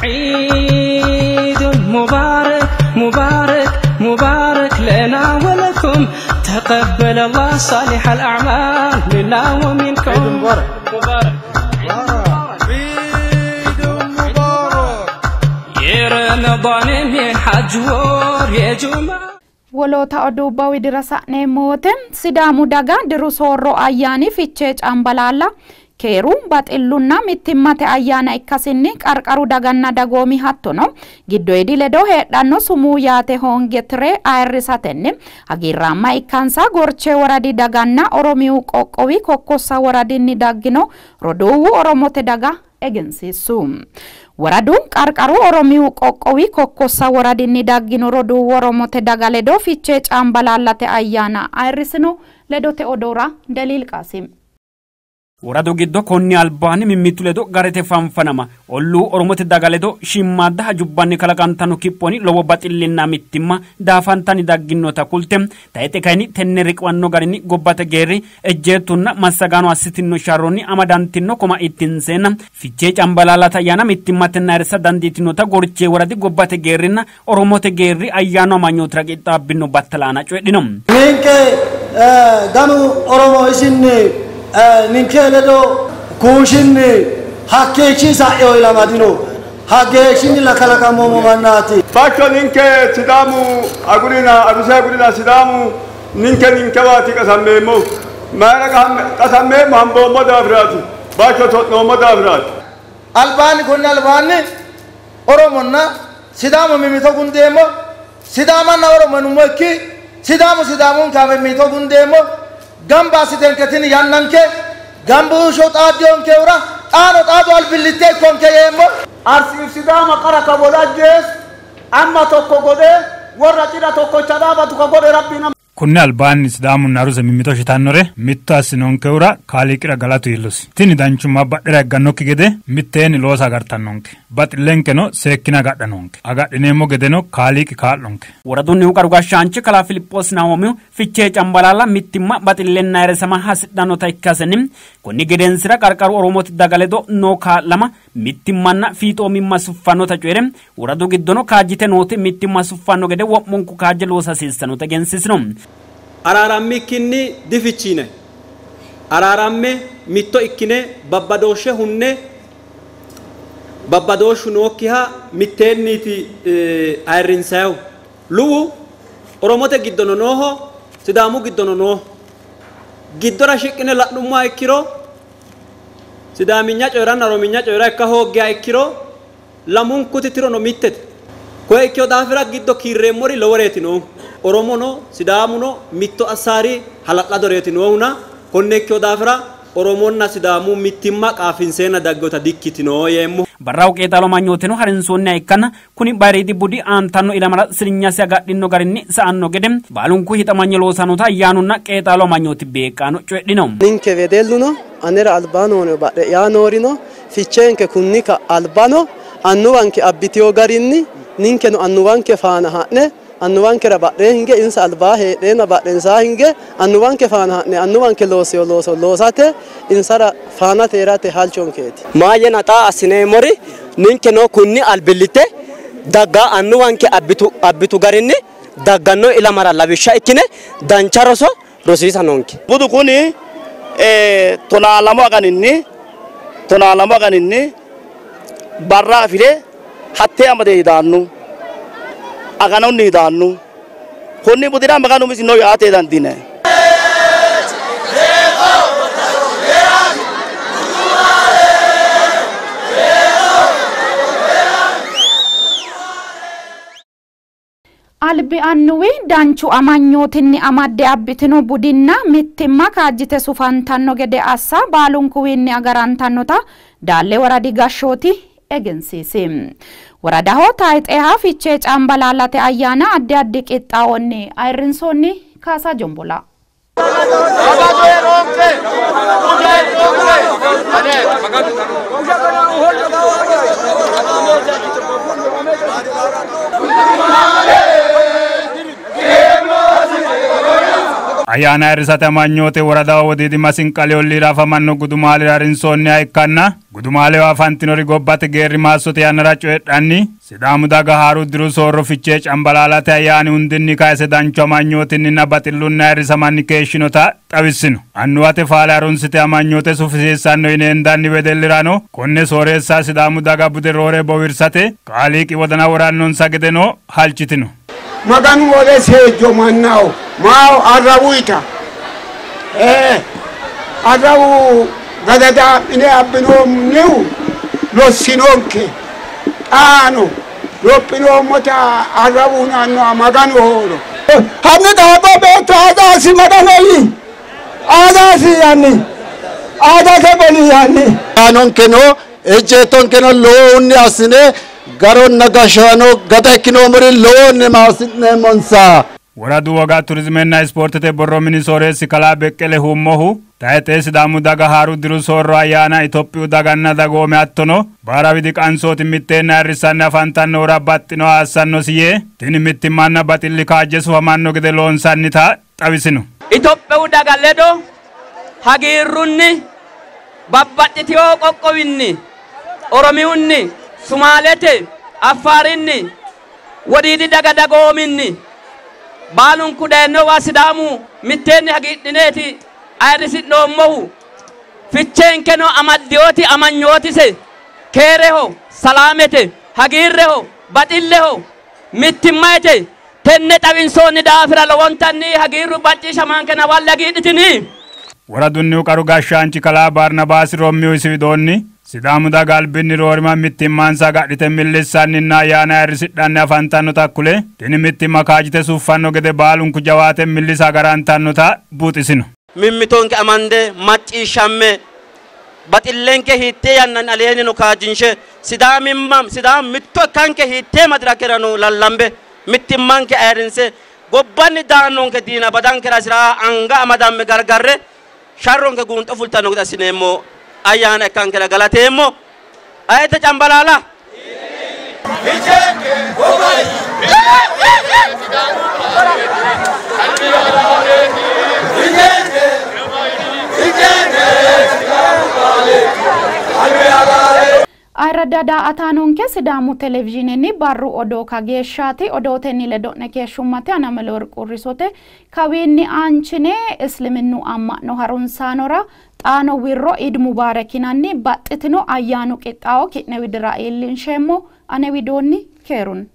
عيد مبارك مبارك مبارك لنا ولكم تقبل الله صالح الأعمال منا ومنكم. عيد مبارك مبارك عيد مبارك يا رمضان يا حج ور يا جمعة. Woloota oduubba widira sa'neemmo wote Sidaamu daga diru soorro ayyaani Fichee Cambalaalla keeru baxillunna mittimmate ayyaana ikkasinni qarqaru daganna dagoomi hattono giddoyidi ledo heedhanno sumuu yaate hoonge tire ayirrisatenni hagiirraamma ikkansa Gorchee woradi daganna Oromiyu qoqqowi Kokkossa woradinni daggino roduuwu Oromote daga egensiissu. Woradu qarqaru Oromiyu qoqqowi Kokkossa woradinni daggino roduuwu Oromote daga ledo Fichee Cambalaallate ayyaana ayirrisino. Ledote odoora Deliil Qaasim. Woradu giddo konni albaanni mimmitu ledo garete fanfanama olluu Oromote daga ledo shiimmaadda hajubbanni kalaqantanno kiphoni lowo baxillinna mittimma daafantanni dagginota kulte tayxe kayinni tenne riqiwanno garinni gobbate geerri ejjeettunna massagaano assitinno sharronni amadantinno koma ittinseenna Fichee Cambalaallate ayyaana mittimmatenna ayirrisa dandiitinota Gorchee woradi gobbate geerrinna Oromote geerri ayyaanu amanyootira qixxaabbino battala coyidhino. Ninke ganu Oromo isinni ninke ledo kuushinni hakkeechi sa'eo ilamadino hakkeechinni lakalaqammoommo mannaati. Bakko ninke Sidaamu agurina Aruse agurina Sidaamu ninke ninkewaati qasammeemmo mayra qasammeemmo hamboommo daafiraati bakko to'noommo daafiraati. Albaanni konni albaanni Oromonna Sidaamu mimmito gundeemmo Sidaamanna Oromo nummo ikki Sidaamu Sidaamun ka mimmito gundeemmo gamba assitenke tini yannanke gambuusho xaaddiyonkehura xaano xaadu albillitte ikkonke yeemmo. Arsiif Sidaama qara ka godhajjees amma tokko godhee warra cidha tokkocha dhaabatu ka godhe rabbiin. Kunni albaanni Sidaamunna Aruse mimmito shitannore mitto assinonkehura Kaaliiqira galatu iillosi. Tini danchumma badhera higgannokki gede mitteenni loosa agartannonke. Baxillenkeno seekkine agadha noonke. Agadhineemmo gedeno Kaaliiqi kaa'lonke. Woradunnihu qaru gashshaanchi kalaa Filiphoosi Nahoomihu Fichee Cambalaalla mittimma baxillenna ayirrisama hasidhannota ikkasenni konni gedensira qarqaru Oromote daga ledo noo kaa'lama mittimmanna fiixoomimma suffannota coyire woradu giddono kaajjite nooti mittimma suffanno gede wo'munku kaajje loosa hasiissannota egensiisino. Araaramikkinni difichiine araaramme mitto ikkine babbadooshshe hunne babbadooshshu nookkiha mitteenniiti ayirrinsayihu. Luwu Oromote giddono nooho Sidaamu giddono nooho. Giddora shiqqine la'nummoha ikkiro Sidaaminya coyiranna Orominya coyira ikka hooggiha ikkiro lamunkuti tirono mittete. Koye ikkiyo daafira giddo kiirreemmori loworeeti noohu. Oromono Sidaamuno mitto assaari hala'ladoreeti noohuna konne ikkiyo daafira Oromonna Sidaamu mittimma qaafinseenna daggota dikkitino yeemmo. Barrahu qeexaalo amanyooteno harinsoonniha ikkanna kuni bayiriidi budi aantanno ilamara sirinyasi agadhino garinni sa'anno gede baalunku hixamanye loosannota ayyaanunna qeexaalo amanyooti beeqqaano coyidhino. Ninke wedelluno anera albaa noorino badhe'yaa noorino Ficheenke kunni ka albano annuwanke abbitiyo garinni ninkeno annuwanke faana ha'ne annuwankera badhee hinge insa albaa heedheenna badhensaa hinge annuwanke faana ha'ne annuwanke loosiyo looso loosate insara faana teerate halchonkeeti. Maayena xaa assineemmori ninkeno kunni albillitte dagga annuwanke abbitu garinni dagganno ilamara lawishsha ikkine dancha roso rosiisa noonke. Budu kuni 12 aganinni barra afire hattee amade hidaannu aganunni hidaannu konni budira Maganu umisi no yaate dandiinanni. Albi annuwi danchu amanyootinni amadde abbitino budinna mittimma kaajjite sufantanno gede assa baalunkuwiinni agarantannota Daalle woradi gashshooti egensiisi. Woradaho tayxeha Fichee Cambalaallate ayyaana addi addi qixxaawonni ayirrinsoonni. Kaasa Jombola. Ayyaana ayirrisate amanyoote woradaho Wodiidi Masinqali olliira afamanno gudumaalira harinsoonniha ikkanna gudumaaleho afantinori gobbate geerri maassote yannara coyidhanni Sidaamu daga haaru diru soorro Fichee Cambalaalate ayyaani hundinni kayse danchu amanyootinninna baxillunni ayirrisamanni keeshshinota xawissino. Annuwate faale harunsite amanyoote sufisiissanno yine hendanni wedellirano konne sooreessa Sidaamu daga bude roore bowirsate Kaaliiqi wodana worannonsa gedeno halchitino. Maganu wole seejjo mannaho maaho arrawuyita arrawu gadadaa'mine abbinoomnihu lossinonke xaano lophinoommota arrawu hunannoha Maganu hoolo. Hanni qaaqqo beetto aadaasi Magano yii aadaasi yanni aadate boli yanni. Aanonkeno ejjeettonkeno lowohunni assine garonna gashshaano gata ikkinoommori lowohunni maassi'neemmonsa. Woradu woga turizimenna ispoortete borro mini sooreessi kalaa Beqqele Huummohu tayixee Sidaamu daga haaru diru soorro ayyaana Itophiyu daganna dagoomi hattono baara widi qansooti mitteenni ayirrissanni afantannohura baxxinoha assannosi yee tini mittimmanna baxilli kaajje sufamanno gede loonsannita xawisino. Itophiyu daga ledo hagiirrunni babbaxxitino qoqqowinni Oromiyunni, Sumaalete, Affaarinni, Wodiidi daga dagoominni baalunku dayinowa Sidaamu mitteenni hagiidhineeti ayirrisi'noommohu. Ficheenkeno amaddiyooti amanyootise keereho, salaamete, hagiirreho, baxilleho, mittimmayete tenne xawinsoonni daafira lowontanni hagiirru macciishshamankena walle hagiidhitini. Woradunnihu qaru gashshaanchi kalaa Barnabaasi Rommihu isi widoonni Sidaamu daga albinni roorima mittimmansa agadhite millissanninna ayyaana ayirrisidhanni afantannota kule tini mittimma kaajjite suffanno gede baalunku jawaate millisa agarantannota buuxisino. Mimmitonke amande macciishshamme baxillenke hiittee yannanni aleennino kaajjinshe Sidaamimma Sidaamu mitto ikkanke hiittee madirakerano lallambe mittimmanke ayirrinse gobbanni daannonke diina badankera hasiraa anga amadamme gargarre sharronke guunxo fultanno gede assineemmo ayyaana ikkankera galateemmo. Ayete Cambalaala. Ayirradda daa''ataanonke Sidaamu televizhiinenni barru odoo kageeshshaati. Odootenni ledo'ne keeshshummate Anamele Worqu kawiinni aanchine Isliminnu amma'no harunsaanora xaano wirro Iid Mubaarek yinanni baxxitino ayyaanu qixxaawo ki'ne widira iillinsheemmo. Ane widoonni keerun.